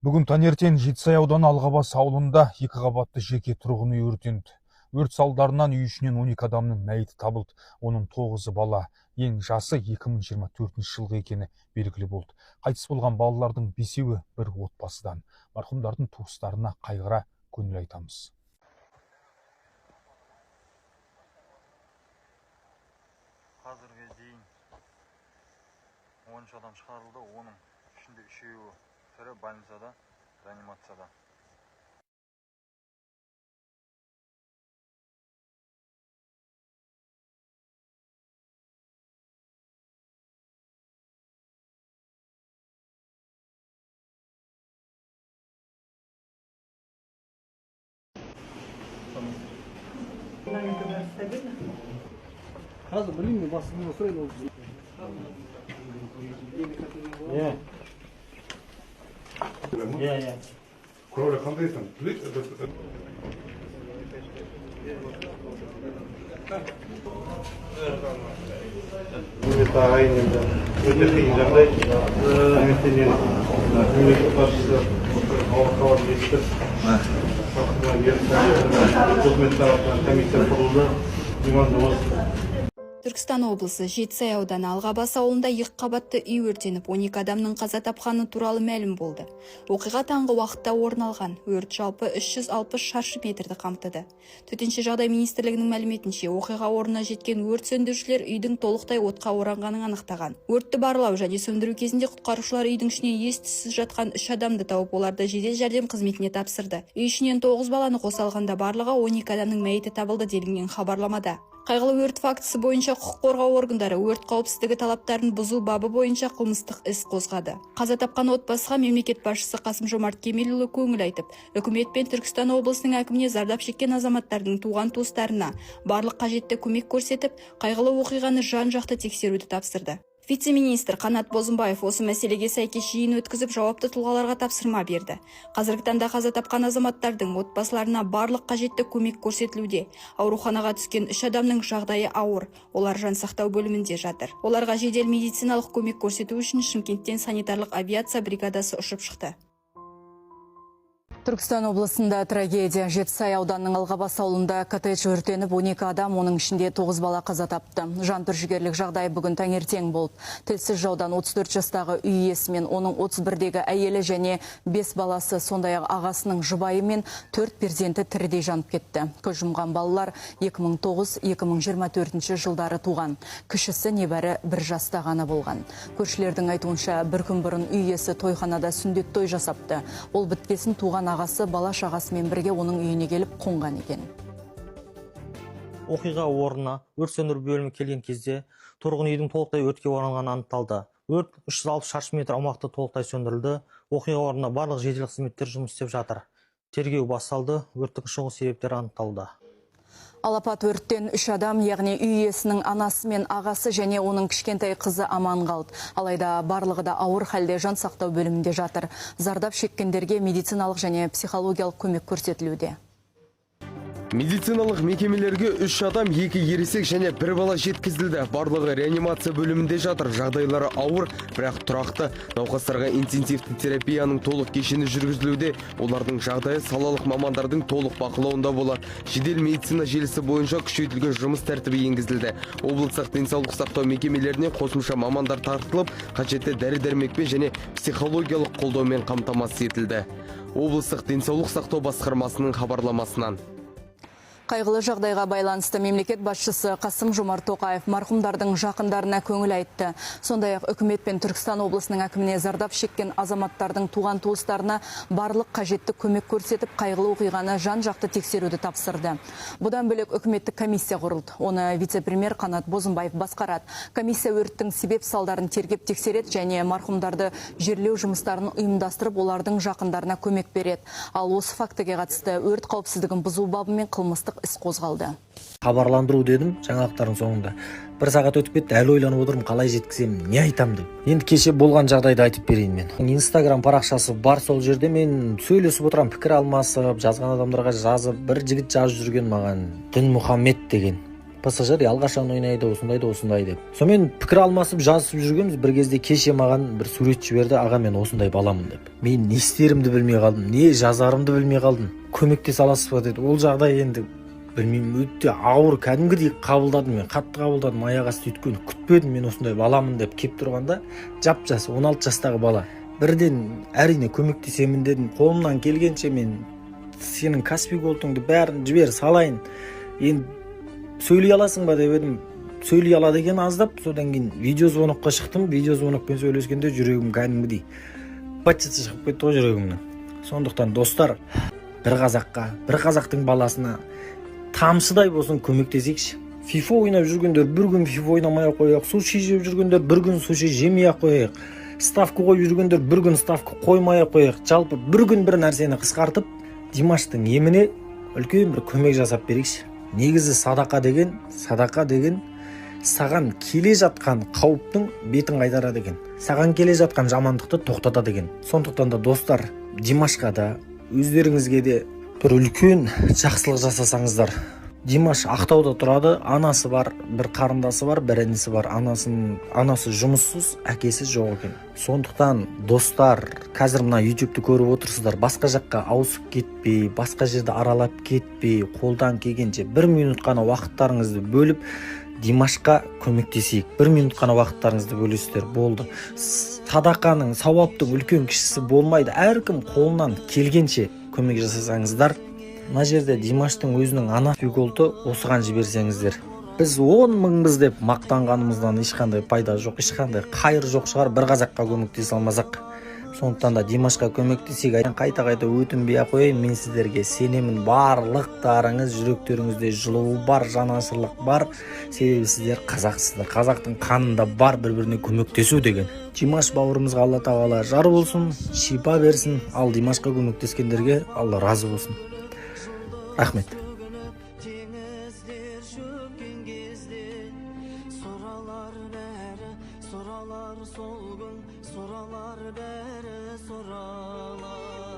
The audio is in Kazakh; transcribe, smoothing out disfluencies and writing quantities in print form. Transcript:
Бүгін таңертең Жетісай ауданы Алғабас ауылында екі қабатты жеке тұрғын үй өртенді. Өрт салдарынан үй ішінен 12 адамның мәйіті табылды. Оның 9-ы бала, ең жасы 2024 жылғы екені белгілі болды. Қайтыс болған балалардың 5-еуі бір отбасыдан. Марқұмдардың туыстарына қайғыра көңіл айтамыз. Қазірге дейін 13 адам шығарылды, оның ішінде 3-еуі тірі больницада, реанимацияда. Қазір білмеймін, бастығынан сұрайын ол. Иә. Иә, иә. Кровля қандай там? Құрметті ағайын, енді өте қиын жағдай. Таңертеңнен мемлекет басшысы ауыр хабарды естіп, тапсырма берді. Үкімет тарапынан комиссия құрылды. Иманды болсын. Түркістан облысы Жетісай ауданы Алғабас ауылында екі қабатты үй өртеніп, 12 адамның қаза тапқаны туралы мәлім болды. Оқиға таңғы уақытта орын алған. Өрт жалпы 360 шаршы метрді қамтыды. Төтенше жағдай министрлігінің мәліметінше, оқиға орнына жеткен өрт сөндірушілер үйдің толықтай отқа оранғанын анықтаған. Өртті барлау және сөндіру кезінде құтқарушылар үйдің ішінен ес-түссіз жатқан 3 адамды тауып, оларды жедел жәрдем қызметіне тапсырды. Үй ішінен 9 баланы қоса алғанда барлығы 12 адамның мәйіті табылды делінген хабарламада. Қайғылы өрт фактісі бойынша құқық қорғау органдары өрт қауіпсіздігі талаптарын бұзу бабы бойынша қылмыстық іс қозғады. Қаза тапқан отбасыға мемлекет басшысы Қасым-Жомарт Кемелұлы көңіл айтып, үкімет пен Түркістан облысының әкіміне зардап шеккен азаматтардың туған туыстарына барлық қажетті көмек көрсетіп, қайғылы оқиғаны жан-жақты тексеруді тапсырды. Вице-министр Қанат Бозымбаев осы мәселеге сәйкес жиын өткізіп, жауапты тұлғаларға тапсырма берді. Қазіргі таңда қаза тапқан азаматтардың отбасыларына барлық қажетті көмек көрсетілуде. Ауруханаға түскен 3 адамның жағдайы ауыр. Олар жансақтау бөлімінде жатыр. Оларға жедел медициналық көмек көрсету үшін Шымкенттен санитарлық авиация бригадасы ұшып шықты. Түркістан облысында трагедия. Жетісай ауданының Алғабас ауылында коттедж өртеніп, 12 адам, оның ішінде 9 бала қаза тапты. Жан түршігерлік жағдай бүгін таңертең болды. Тілсіз жаудан 34 жастағы үй иесі мен оның 31-дегі әйелі және 5 баласы, сондай-ақ ағасының жұбайы мен 4 перзенті тірідей жанып кетті. Көз жұмған балалар 2009-2024 жылдары туған. Кішісі небәрі 1 жаста ғана болған. Көршілердің айтуынша, бір күн бұрын үй иесі тойханада сүндет той жасапты. Ол біткесін туған ағасы бала шағасымен бірге оның үйіне келіп қонған екен. Оқиға орнына өрт сөндіру бөлімі келген кезде тұрғын үйдің толықтай өртке оранғаны анықталды. Өрт 360 шаршы метр аумақты толықтай сөндірілді. Оқиға орнында барлық жедел қызметтер жұмыс істеп жатыр. Тергеу басталды, өрттің шығу себептері анықталды. Алапат өрттен 3 адам, яғни үй иесінің анасы мен ағасы және оның кішкентай қызы аман қалды. Алайда барлығы да ауыр халде жан сақтау бөлімінде жатыр. Зардап шеккендерге медициналық және психологиялық көмек көрсетілуде. Медициналық мекемелерге 3 адам, 2 ересек және 1 бала жеткізілді. Барлығы реанимация бөлімінде жатыр. Жағдайлары ауыр, бірақ тұрақты. Науқастарға интенсивті терапияның толық кешені жүргізілуде. Олардың жағдайы салалық мамандардың толық бақылауында болады. Жедел медицина желісі бойынша күшейтілген жұмыс тәртібі енгізілді. Облыстық денсаулық сақтау мекемелеріне қосымша мамандар тартылып, қажетті дәрі-дәрмекпен және психологиялық қолдаумен қамтамасыз етілді. Облыстық денсаулық сақтау басқармасының хабарламасынан. Қайғылы жағдайға байланысты мемлекет басшысы Қасым-Жомарт Тоқаев марқұмдардың жақындарына көңіл айтты. Сондай-ақ үкімет пен Түркістан облысының әкіміне зардап шеккен азаматтардың туған туыстарына барлық қажетті көмек көрсетіп, қайғылы оқиғаны жан-жақты тексеруді тапсырды. Бұдан бөлек үкіметтік комиссия құрылды. Оны вице-премьер Қанат Бозымбаев басқарады. Комиссия өрттің себеп салдарын тергеп тексереді және марқұмдарды жерлеу жұмыстарын ұйымдастырып, олардың жақындарына көмек береді. Ал осы фактіге қатысты өрт қауіпсіздігін бұзу бабымен қылмыстық іс қозғалды. Хабарландыру дедім жаңалықтардың соңында. 1 сағат өтіп кетті, әлі ойланып отырмын, қалай жеткіземін, не айтам деп. Енді кеше болған жағдайды айтып берейін мен. Инстаграм парақшасы бар, сол жерде мен сөйлесіп отырамын, пікір алмасып, жазған адамдарға жазып, бір жігіт жазып жүрген маған, Дінмұхаммед деген. ПСЖ Реал қашан ойнайды, осындай да осындай деп. Сонымен пікір алмасып, жазысып жүргенбіз. Бір кезде кеше маған бір сурет жіберді: «Аға, мен осындай баламын», – деп. Мен не істерімді білмей қалдым, не жазарымды білмей қалдым. «Көмектесе аласыз ба?» – деді. Ол жағдай енді, білмеймін, өте ауыр, кәдімгідей қабылдадым мен, қатты қабылдадым аяқ асты, өйткені күтпедім. Мен осындай баламын деп кеп тұрғанда, жап жас 16 жастағы бала. Бірден «Әрине, көмектесемін», – дедім. «Қолымнан келгенше мен сенің Каспи Голдыңды, бәрін жібер салайын, енді сөйлей аласың ба?» – деп едім. Сөйлей алады екен аздап. Содан кейін видеозвонок қа шықтым. Видеозвонок пен сөйлескенде жүрегім кәдімгідей быт шыты шығып кетті ғой жүрегімнің. Сондықтан, достар, бір қазаққа, бір қазақтың баласына тамшыдай болсын көмектесейікші. Фифа ойнап жүргендер бір күн фифа ойнамай ақ қояйық, суши жеп жүргендер бір күн суши жемей ақ қояйық, ставка қойып жүргендер бір күн ставка қоймай ақ қояйық. Жалпы, бір күн бір нәрсені қысқартып, Димаштың еміне үлкен бір көмек жасап берейікші. Негізі садақа деген саған келе жатқан қауіптің бетін қайтарады екен, саған келе жатқан жамандықты тоқтатады екен. Сондықтан да, достар, Димашқа да, өздеріңізге де бір үлкен жақсылық жасасаңыздар. Димаш Ақтауда тұрады. Анасы бар, бір қарындасы бар, бір інісі бар. Анасы жұмыссыз, әкесі жоқ екен. Сондықтан, достар, қазір мына Ютубты көріп отырсыздар, басқа жаққа ауысып кетпей, басқа жерді аралап кетпей, қолдан келгенше бір минут қана уақыттарыңызды бөліп, Димашқа көмектесейік. Бір минут қана уақыттарыңызды бөлесіздер, болды. Садақаның, сауаптың үлкен кішісі болмайды. Әркім қолынан келгенше көмек жасасаңыздар. Мына жерде Димаштың өзінің ана Голды, осыған жіберсеңіздер. Біз 10 мыңбыз деп мақтанғанымыздан ешқандай пайда жоқ, ешқандай қайыр жоқ шығар, бір қазаққа көмектесе алмасақ. Сондықтан да Димашқа көмектесейік. Қайта қайта өтінбей ақ қояйын, мен сіздерге сенемін, барлықтарыңыз жүректеріңізде жылуы бар, жанашырлық бар, себебі сіздер қазақсыздар, қазақтың қанында бар бір біріне көмектесу деген. Димаш бауырымызға Алла Тағала жар болсын, шипа берсін. Ал Димашқа көмектескендерге Алла разы болсын. Рахмет. Теңіздер шөккен кезде сұралар бәрі, сұралар сол күн, сұралар бәрі, сұралар.